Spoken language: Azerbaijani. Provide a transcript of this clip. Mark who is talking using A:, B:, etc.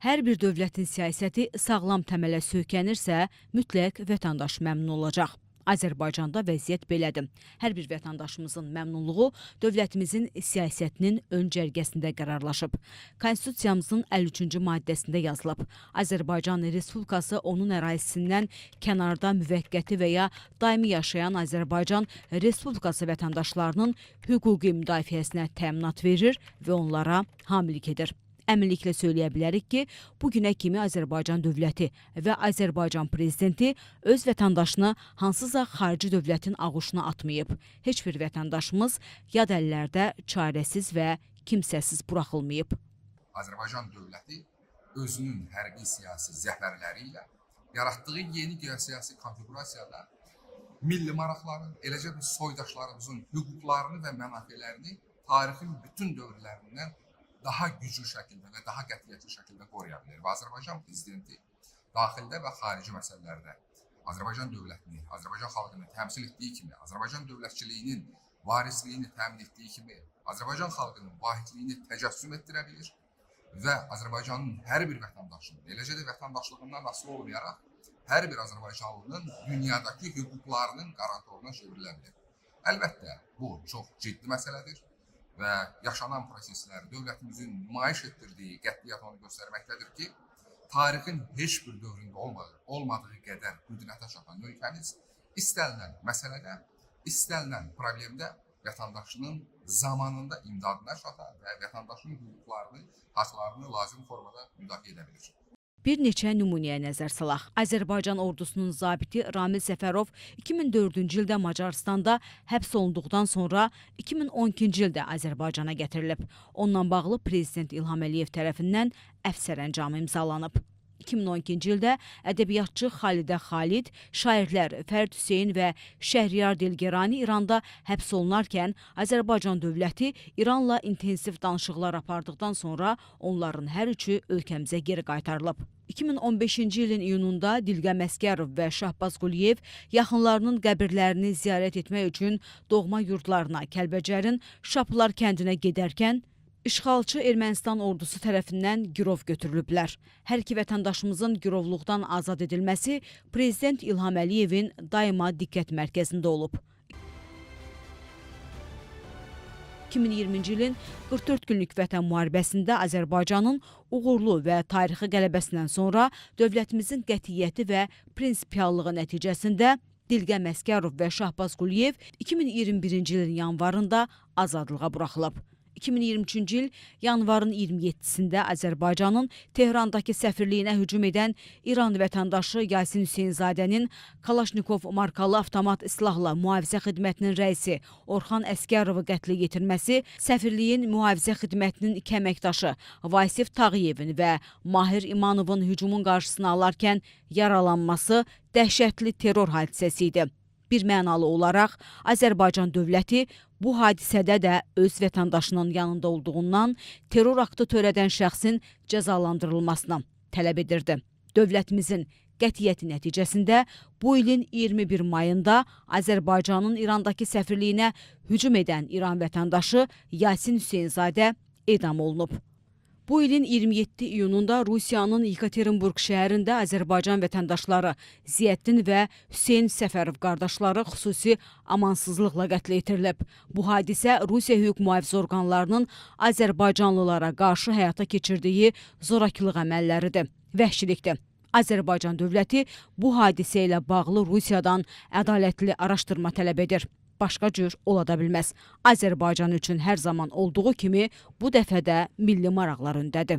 A: Hər bir dövlətin siyasəti sağlam təmələ söykənirsə, mütləq vətəndaş məmnun olacaq. Azərbaycanda vəziyyət belədir. Hər bir vətəndaşımızın məmnunluğu dövlətimizin siyasətinin ön cərgəsində qərarlaşıb. Konstitusiyamızın 53-cü maddəsində yazılıb: Azərbaycan Respublikası onun ərazisindən kənarda müvəqqəti və ya daimi yaşayan Azərbaycan Respublikası vətəndaşlarının hüquqi müdafiəsinə təminat verir və onlara hamilik edir. Əminliklə söyləyə bilərik ki, bu günə kimi Azərbaycan dövləti və Azərbaycan prezidenti öz vətəndaşını hansısa xarici dövlətin ağuşuna atmayıb. Heç bir vətəndaşımız yad əllərdə çarəsiz və kimsəsiz buraxılmayıb.
B: Azərbaycan dövləti özünün hərbi siyasi zəfərləri ilə yaratdığı yeni geosiyasi konfiqurasiyada milli maraqların, eləcə də soydaşlarımızın hüquqlarını və mənafelərini tarixin bütün dövrlərindən daha güclü şəkildə və daha qətiyyətli şəkildə qoruya bilər. Və Azərbaycan prezidenti daxildə və xarici məsələlərdə Azərbaycan dövlətini, Azərbaycan xalqını təmsil etdiyi kimi, Azərbaycan dövlətçiliyinin varisliyini təmin etdiyi kimi, Azərbaycan xalqının vahidliyini təcəssüm etdirə bilir və Azərbaycanın hər bir vətəndaşının, eləcə də vətəndaşlığından asılı olmayaraq hər bir azərbaycanlının dünyadakı hüquqlarının qarantoruna çevrilə bilər. Əlbəttə, bu çox ciddi məsələdir və yaşanan proseslər dövlətimizin nümayiş etdirdiyi qətiyyət onu göstərməkdədir ki, tarixin heç bir dövründə olmadığı qədər qüdrətə çatan ölkəmiz istənilən məsələdə, istənilən problemdə vətəndaşının zamanında imdadına çata və vətəndaşın hüquqlarını, haqlarını lazım formada müdafiə edə bilir.
A: Bir neçə nümunəyə nəzər salaq. Azərbaycan ordusunun zabiti Ramil Səfərov 2004-cü ildə Macarıstanda həbs olunduqdan sonra 2012-ci ildə Azərbaycana gətirilib. Onunla bağlı Prezident İlham Əliyev tərəfindən əfv sərəncamı imzalanıb. 2012-ci ildə ədəbiyyatçı Xalidə Xalid, şairlər Fərid Hüseyn və Şəhriyar Dilgerani İranda həbs olunarkən Azərbaycan dövləti İranla intensiv danışıqlar apardıqdan sonra onların hər üçü ölkəmizə geri qaytarılıb. 2015-ci ilin iyununda Dilqəm Əsgərov və Şahbaz Quliyev yaxınlarının qəbirlərini ziyarət etmək üçün doğma yurdlarına, Kəlbəcərin Şaplar kəndinə gedərkən İşğalçı Ermənistan ordusu tərəfindən girov götürülüblər. Hər iki vətəndaşımızın girovluqdan azad edilməsi Prezident İlham Əliyevin daima diqqət mərkəzində olub. 2020-ci ilin 44 günlük vətən müharibəsində Azərbaycanın uğurlu və tarixi qələbəsindən sonra dövlətimizin qətiyyəti və prinsipiallığı nəticəsində Dilqəm Əsgərov və Şahbaz Quliyev 2021-ci ilin yanvarında azadlığa buraxılıb. 2023-cü il yanvarın 27-sində Azərbaycanın Tehrandakı səfirliyinə hücum edən İran vətəndaşı Yasin Hüseynzadənin Kalaşnikov markalı avtomat silahla mühafizə xidmətinin rəisi Orxan Əsgərovu qətlə yetirməsi, səfirliyin mühafizə xidmətinin iki əməkdaşı Vasif Tağıyevin və Mahir İmanovun hücumun qarşısını alarkən yaralanması dəhşətli terror hadisəsi idi. Bir mənalı olaraq Azərbaycan dövləti bu hadisədə də öz vətəndaşının yanında olduğundan terror aktı törədən şəxsin cəzalandırılmasını tələb edirdi. Dövlətimizin qətiyyəti nəticəsində bu ilin 21 mayında Azərbaycanın İrandakı səfirliyinə hücum edən İran vətəndaşı Yasin Hüseynzadə edam olunub. Bu ilin 27 iyununda Rusiyanın Yekaterinburq şəhərində Azərbaycan vətəndaşları Ziyəddin və Hüseyn Səfərov qardaşları xüsusi amansızlıqla qətlə yetirilib. Bu hadisə Rusiya hüquq mühafizə orqanlarının azərbaycanlılara qarşı həyata keçirdiyi zorakılıq əməlləridir, vəhşilikdir. Azərbaycan dövləti bu hadisə ilə bağlı Rusiyadan ədalətli araşdırma tələb edir. Başqa cür ola da bilməz. Azərbaycan üçün hər zaman olduğu kimi bu dəfə də milli maraqlar öndədir.